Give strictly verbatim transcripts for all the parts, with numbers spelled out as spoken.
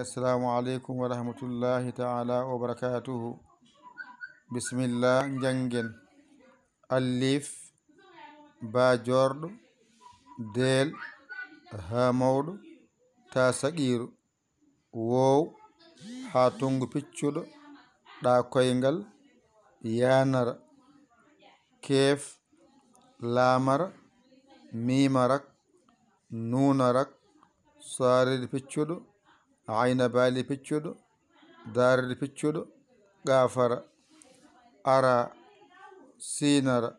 Assalamu aleykum wa rahmatullahi taala wa barakatuhu. Bisimilla, njanngen. Allif, ba joorɗo, deel, ha mawɗo, ta saqiiru, woow, ha tonngu piccuɗo, ɗa koyngal, yanara, keef, laamara, miimara, nuunara, saaridi piccuɗo, ayna baali piccuɗo, daaridi piccuɗo, qaafara, ara, siinara,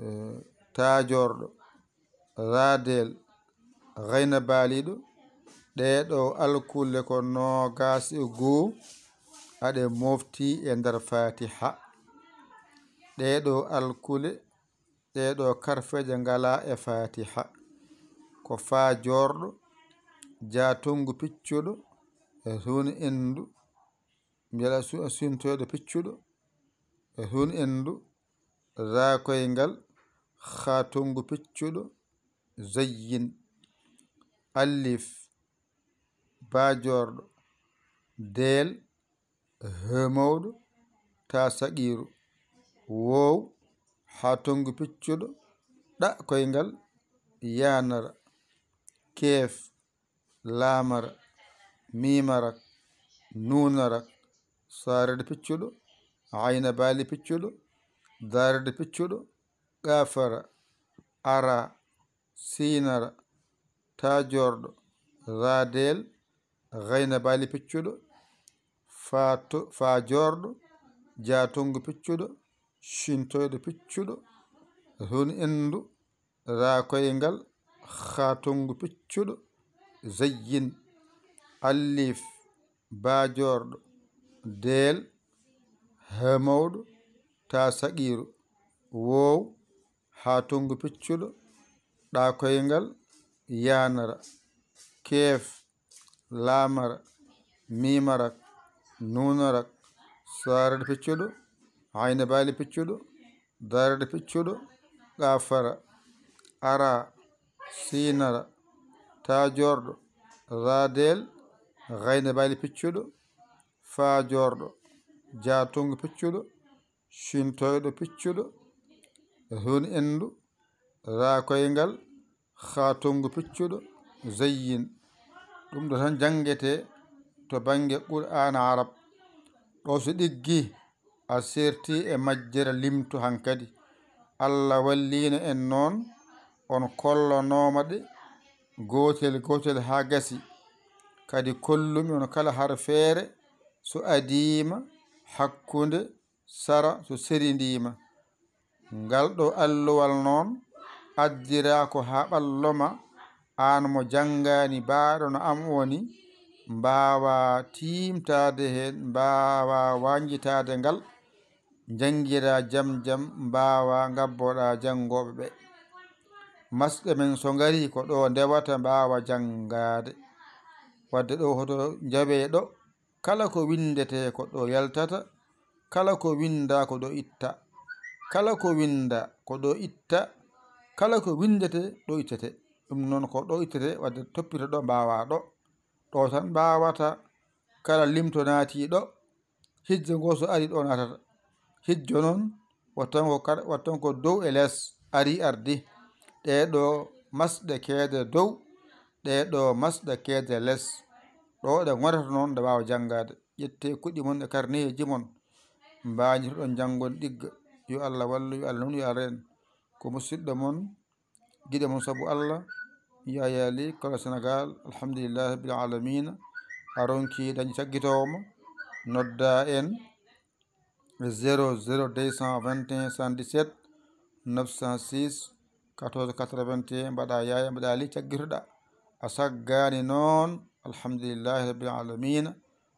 eh, ta joorɗo, ra deel, gayna baaliiɗo. Ɗee ɗo alkule ko noogas e goo, aɗe mofti e nder Fatiha. Ɗee ɗo alkule, ɗee ɗo karfeeje ngala e Fatiha. Ko fa joorɗo, ja tonngu piccuɗo, e hun endu, mbiyata su-, sintoyɗo piccuɗo, e hun endu, ra koyngal, ha tonngu piccuɗo, zayyin. Allif, ba joorɗo, deel, he mawɗo, ta saqiiru, woow, ha tonngu piccuɗo, ɗa koyngal, yanara, keef, laamara, miimara, nuunara, saaridi piccuɗo, ayna baali piccuɗo, daaridi piccuɗo, qaafara, ara, siinara, ta joorɗo, ra deel, gayna baali piccuɗo, fa to-, fa joorɗo, ja tonngu piccuɗo, sintoyɗo piccuɗo, hun endu, ra koyngal, ha tonngu piccuɗo, zayyin. Allif, ba joorɗo, deel, he mawɗo, ta saqiiru, woow, ha tonngu piccuɗo, ɗa koyngal, yanara, keef, laamara, miimara, nuunara, saaridi piccuɗo, ayna baali piccuɗo, daaridi piccuɗo, qaafara, ara, siinara, ta joorɗo, ra deel, gayna baali piccuɗo, fa joorɗo, ja tonngu piccuɗo, sintoyɗo piccuɗo, hun endu, ra koyngal, ha tonngu piccuɗo, zayyin. Ɗum ɗo tan janngete to bannge Qur'aana Arab. Ɗo so ɗiggi, a serti e majjere limto hankadi. Allah walliino en noon, on kollonooma ɗe gootel gootel haa gasi. Kadi kollumi on kala harfeere so adiima, hakkunde, sara so serindiima. Ngal ɗo alluwal noon addiraa ko haa ɓallo ma, aan mo janngaani baaɗo no am woni, mbaawaa tiimtaade heen, mbaawaa wañjitaade ngal, njanngiraa jam jam, mbaawaa ngabboɗaa janngooɓe ɓe. Masɗe men so ngarii ko ɗo ndewata mbaawa janngaade. Waɗde ɗo hoto njawee ɗo. Kala ko winndetee ko ɗo yaltata, kala ko winndaa ko ɗo itta. Kala ko winndaa ko ɗo itta, kala ko winndetee ɗo ittetee. Ɗum noon ko ɗo ittetee, waɗde toppito ɗo mbaawaa ɗo. Ɗo tan mbaawata, kala limto naatii ɗo, hijjo ngo so arii ɗo naatata. Hijjo noon, wattan ko kar-, wattan ko dow e les, arii ardii. Ɗee ɗo masɗe keede dow, ɗee ɗo masɗe keede les. Ɗo ɗe ngonata noon, nde waawa janngaade. Ƴettee kuɗi mon e karneeji mon, mbañitoɗon janngon ɗigga. Yo Allah wallu, yo Allah nunu, yo Allah reen. Ko musidɗo mon, giɗo mon sabu Allah, Yaya Ly, Kolo Sénégal, alhamdulillahi rabbil alamina. A ronki dañde caggitoowo mo, nodda en e zéro zéro deux cent vingt et un soixante-dix-sept neuf cent six quatorze quatre-vingt-un, mbaɗa Yaya, mbaɗa Ly, caggitoɗa. A saggaani noon, alhamdulillahi rabbil alamina.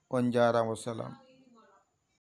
On njaaraama, wassalam.